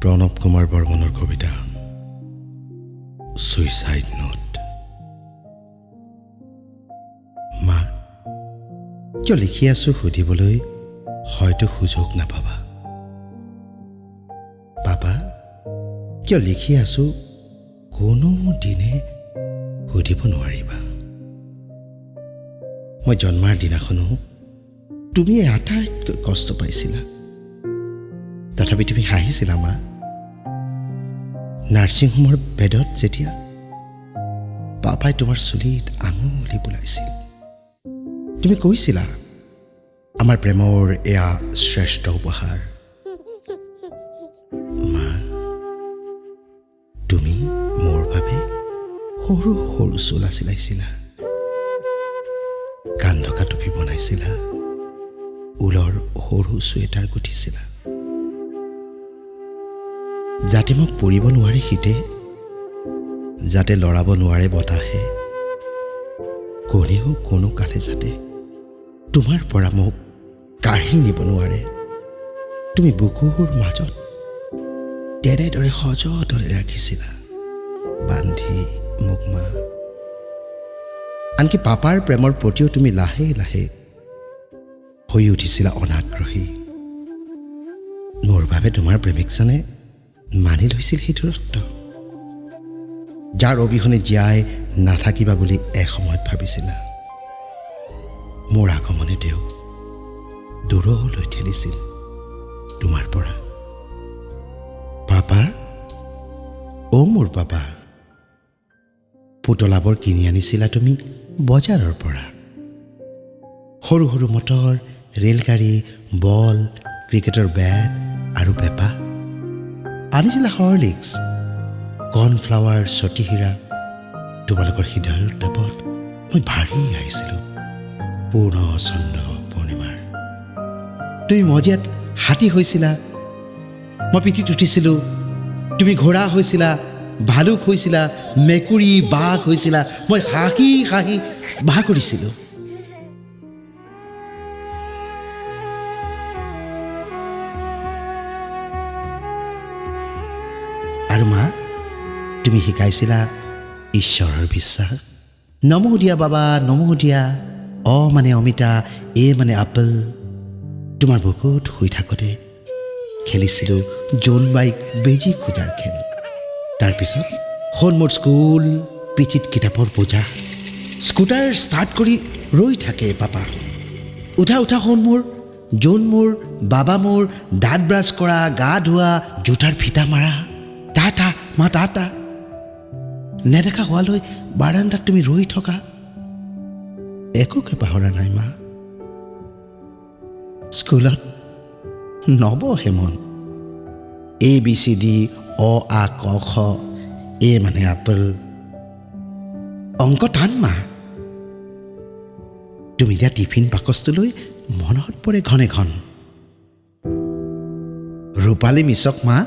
প্ৰণৱ কুমাৰ বৰ্মনৰ কবিতা suicide note. মা, কিয় লিখি আছোঁ সুধিবলৈ হয়তো সুযোগ নাপাবা। পাপা, কিয় লিখি আছোঁ কোনো দিনে সুধিব নোৱাৰিবা। মই জন্মাৰ দিনাখনো তুমি আটাইতকৈ কষ্ট পাইছিলা, তথাপি তুমি হাঁহিছিলা মা। নাৰ্ছিং হোমৰ বেডত যেতিয়া পাপাই তোমাৰ চুলিত আঙুলি বুলাইছিল, তুমি কৈছিলা আমাৰ প্ৰেমৰ এয়া শ্ৰেষ্ঠ উপহাৰ। মা, তুমি মোৰ বাবে সৰু সৰু চোলা চিলাইছিলা, কাণ ঢকা টুপি বনাইছিলা, ঊলৰ সৰু চুৱেটাৰ গুঠিছিলা, যাতে মোক পৰিব নোৱাৰে শীতে, যাতে লৰাব নোৱাৰে বতাহে, কোনেও কোনো কালে যাতে তোমাৰ পৰা মোক কাঢ়ি নিব নোৱাৰে। তুমি বুকুৰ মাজত তেনেদৰে সযতনে ৰাখিছিলা বান্ধি মোক মা। আনকি পাপাৰ প্ৰেমৰ প্ৰতিও তুমি লাহে লাহে হৈ উঠিছিলা অনাগ্ৰহী। মোৰ বাবে তোমাৰ প্ৰেমিকজনে মানি লৈছিল সেই দূৰত্ব, যাৰ অবিহনে জীয়াই নাথাকিবা বুলি এসময়ত ভাবিছিলা। মোৰ আগমনে তেওঁক দূৰলৈ ঠেলিছিল তোমাৰ পৰা। পাপা, অ' মোৰ পাপা, পুতলাবোৰ কিনি আনিছিলা তুমি বজাৰৰ পৰা। সৰু সৰু মটৰ, ৰেলগাড়ী, বল, ক্ৰিকেটৰ বেট আৰু পেঁপা আনিছিলা, হৰলিক্স, কৰ্ণফ্লাৱাৰ, চতিহীৰা। তোমালোকৰ হৃদয়ৰ উত্তাপত মই ভাৰি আহিছিলোঁ পূৰ্ণ চন্দ্ৰ পূৰ্ণিমাৰ। তুমি মজিয়াত হাতী হৈছিলা, মই পিঠিত উঠিছিলোঁ। তুমি ঘোঁৰা হৈছিলা, ভালুক হৈছিলা, মেকুৰী, বাঘ হৈছিলা। মই হাঁহি হাঁহি বাগৰিছিলোঁ। আৰু মা, তুমি শিকাইছিলা ঈশ্বৰৰ বিশ্বাস। নমো দিয়া বাবা, নমো দিয়া। অ মানে অমিতা, এ মানে আপেল। তোমাৰ বুকুত শুই থাকোঁতে খেলিছিলোঁ জোনবাইক বেজী খোজাৰ খেল। তাৰপিছত হ'ল মোৰ স্কুল, পিঠিত কিতাপৰ বোজা। স্কুটাৰ ষ্টাৰ্ট কৰি ৰৈ থাকে পাপা। উঠা উঠা সোণ মোৰ, জোন মোৰ, বাবা মোৰ, দাঁত ব্ৰাছ কৰা, গা ধোৱা, জোতাৰ ফিটা মাৰা, টাটা মা টাটা। নেদেখা হোৱালৈ বাৰাণ্ডাত তুমি ৰৈ থকা, একোকে পাহৰা নাই মা। স্কুলত নবহে মন। এ বি চি ডি, অ আ ক খ, এ মানে আপেল। অংক টান মা। তুমি দিয়া টিফিন বাকচটোলৈ মনত পৰে ঘনে ঘন। ৰূপালী মিছক মা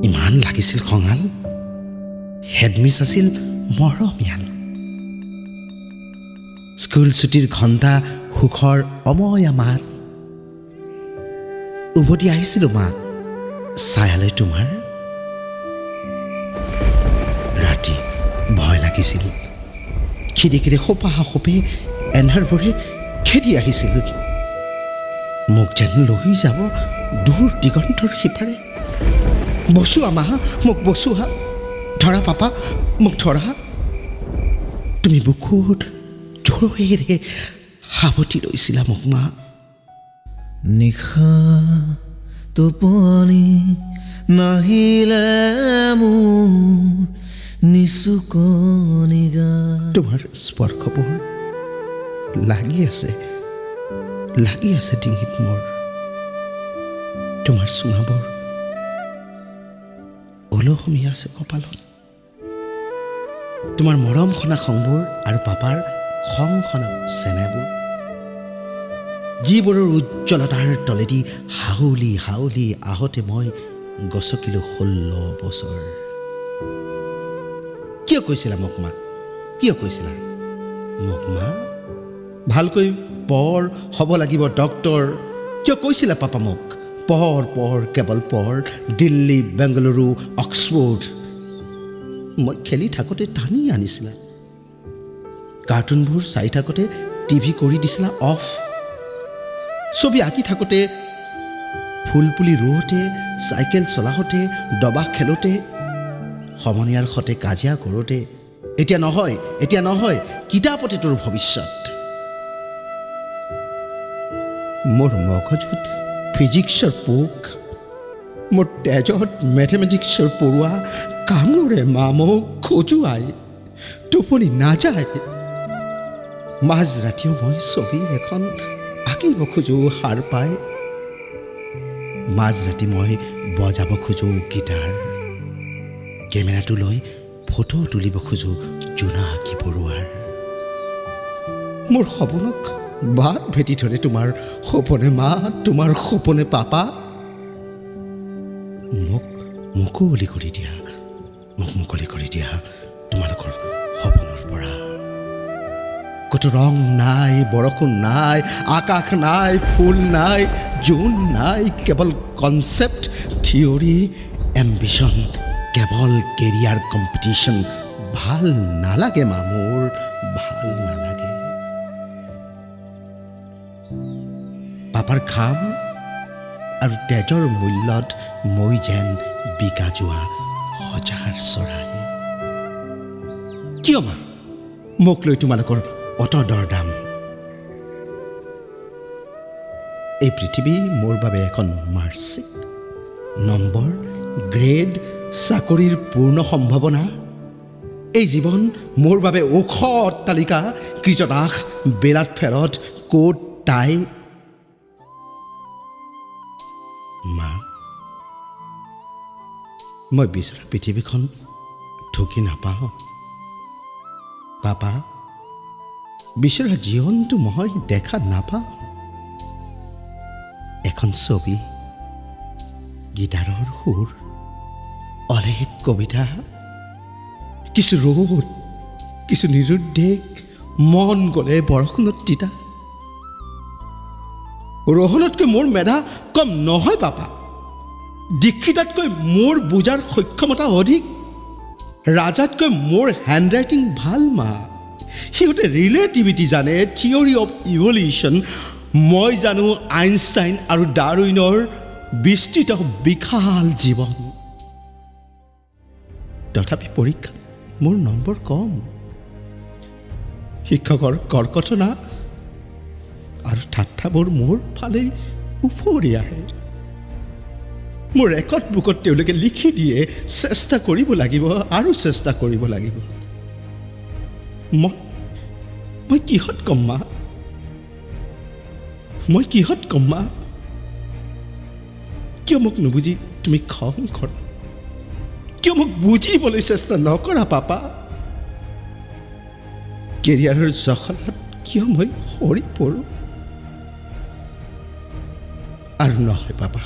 ইমান লাগিছিল খঙাল, হেডমিছ আছিল মৰমীয়াল। স্কুল ছুটীৰ ঘণ্টা, সুখৰ অময়া মাত। উভতি আহিছিলোঁ মা ছায়ালৈ তোমাৰ। ৰাতি ভয় লাগিছিল, খিৰিকীৰে সোপা সোপে এন্ধাৰবোৰে খেদি আহিছিল, মোক যেন লৈ যাব দূৰ দিগন্তৰ সিপাৰে। বচোৱা মা, মোক বচোৱা। ধৰা পাপা, মোক ধৰা। তুমি বুকুত জোৰেৰে সাৱটি লৈছিলা মোক মা। নিশা টোপনি নাহিলে মোৰ নিচুকনি গা। তোমাৰ স্পৰ্শবোৰ লাগি আছে, লাগি আছে ডিঙিত মোৰ। তোমাৰ চুমাবোৰ ওলমি আছে কপালত। তোমাৰ মৰম সনা খংবোৰ আৰু পাপাৰ খং সনা চেনেহবোৰ, যিবোৰৰ উজ্জ্বলতাৰ তলেদি হাউলি হাউলি আহোঁতে মই গছকিলোঁ 16 বছৰ। কিয় কৈছিলা মোক মা, কিয় কৈছিলা মোক মা, ভালকৈ পঢ়, হ'ব লাগিব ডক্তৰ? কিয় কৈছিলা পাপা মোক পঢ় পঢ় কেৱল পঢ়, দিল্লী, বেংগালুৰু, অক্সফৰ্ড। মই খেলি থাকোঁতে টানি আনিছিলা, কাৰ্টুনবোৰ চাই থাকোঁতে টিভি কৰি দিছিলা অফ, ছবি আঁকি থাকোঁতে, ফুল পুলি ৰুওঁতে, চাইকেল চলাওঁতে, দবা খেলোঁতে, সমনীয়াৰ সতে কাজিয়া কৰোঁতে, এতিয়া নহয়, এতিয়া নহয়, কিতাপতে তোৰ ভৱিষ্যত। মোৰ মগজুত ফিজিক্সৰ পোক, মোৰ তেজত মেথমেটিক্সৰ পৰুৱা কামোৰে মা, মোক খজুৱাই, টোপনি নাযায়। মাজ ৰাতিও মই ছবি এখন আঁকিব খোজোঁ সাৰ পাই, মাজ ৰাতি মই বজাব খোজোঁ গীটাৰ, কেমেৰাটো লৈ ফটো তুলিব খোজোঁ জোনাকী পৰুৱাৰ। মোৰ সপোনক বাট ভেটি ধৰে তোমাৰ সপোনে মা, তোমাৰ সপোনে পাপা। মোক মুকলি কৰি দিয়া, মোক মুকলি কৰি দিয়া তোমালোকৰ সপোনৰ পৰা। ক'তো ৰং নাই, বৰষুণ নাই, আকাশ নাই, ফুল নাই, জোন নাই, কেৱল কনচেপ্ট, থিয়ৰী, এম্বিশ্যন, কেৱল কেৰিয়াৰ কম্পিটিশ্যন। ভাল নালাগে মা, মোৰ ভাল নালাগে। পাপাৰ ঘাম আৰু তেজৰ মূল্যত মই যেন বিকা যোৱা সজাৰ চৰাই। কিয় মা মোক লৈ তোমালোকৰ অত দৰ দাম? এই পৃথিৱী মোৰ বাবে এখন মাৰ্কশ্বিট, নম্বৰ, গ্ৰেড, চাকৰিৰ পূৰ্ণ সম্ভাৱনা। এই জীৱন মোৰ বাবে ওখ অট্টালিকা, কৃতদাস, বেলাত ফেৰত, কোট, টাই। মা, মই বিচৰা পৃথিৱীখন ঢুকি নাপাওঁ। পাপা, বিচৰা জীৱনটো মই দেখা নাপাওঁ। এখন ছবি, গীটাৰৰ সুৰ, অলেখ কবিতা, কিছু ৰ'দ, কিছু নিৰুদ্বেগ, মন গ'লে বৰষুণত তিতা। ৰোহনতকৈ মোৰ মেধা কম নহয় পাপা, দীক্ষিতাতকৈ মোৰ বুজাৰ সক্ষমতা অধিক, ৰাজাতকৈ মোৰ হেণ্ডৰাইটিং ভাল মা। সিহঁতে ৰিলেটিভিটি জানে, থিয়ৰী অফ ইভলিউশ্যন, মই জানো আইনষ্টাইন আৰু ডাৰউইনৰ বিস্তৃত বিশাল জীৱন। তথাপি পৰীক্ষাত মোৰ নম্বৰ কম, শিক্ষকৰ কৰ্কটনা আৰু ঠাট্টাবোৰ মোৰ ফালেই উফৰি আহে। মোৰ ৰেকৰ্ড বুকত তেওঁলোকে লিখি দিয়ে, চেষ্টা কৰিব লাগিব আৰু চেষ্টা কৰিব লাগিব। মই কিহত কম মা? মই কিহত কম মা? কিয় মোক নুবুজি তুমি খং কৰা? কিয় মোক বুজিবলৈ চেষ্টা নকৰা পাপা? কেৰিয়াৰৰ জখলাত কিয় মই সৰি পৰোঁ? আৰু নহয় পাপা,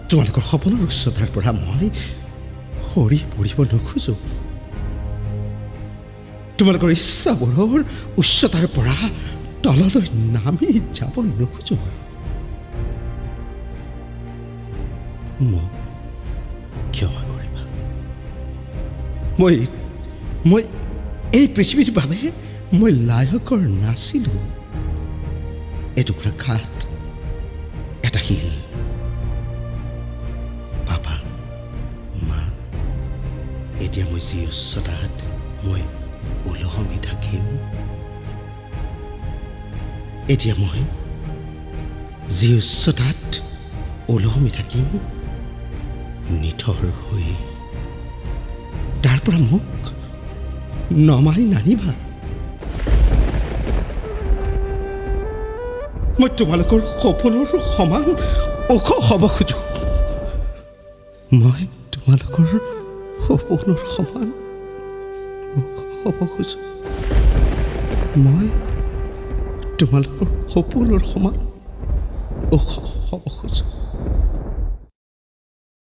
তোমালোকৰ সপোনৰ উচ্চতাৰ পৰা মই সৰি পৰিব নোখোজোঁ। তোমালোকৰ ইচ্ছাবোৰৰ উচ্চতাৰ পৰা তললৈ নামি যাব নোখোজোঁ। মোক ক্ষমা কৰিবা। মই এই পৃথিৱীৰ বাবে মই লায়কৰ নাছিলোঁ। এটুকুৰা খাট, এটা শিল। পাপা, মা, এতিয়া মই যি উচ্চতাত মই ওলমি থাকিম, এতিয়া মই যি উচ্চতাত ওলমি থাকিম নিথৰ হৈ, তাৰ পৰা মোক নমাই নানিবা। মই তোমালোকৰ সপোনৰ সমান ওখ হ'ব খোজোঁ। মই তোমালোকৰ সপোনৰ সমান ওখ হ'ব খোজোঁ। মই তোমালোকৰ সপোনৰ সমান ওখ হ'ব খোজোঁ।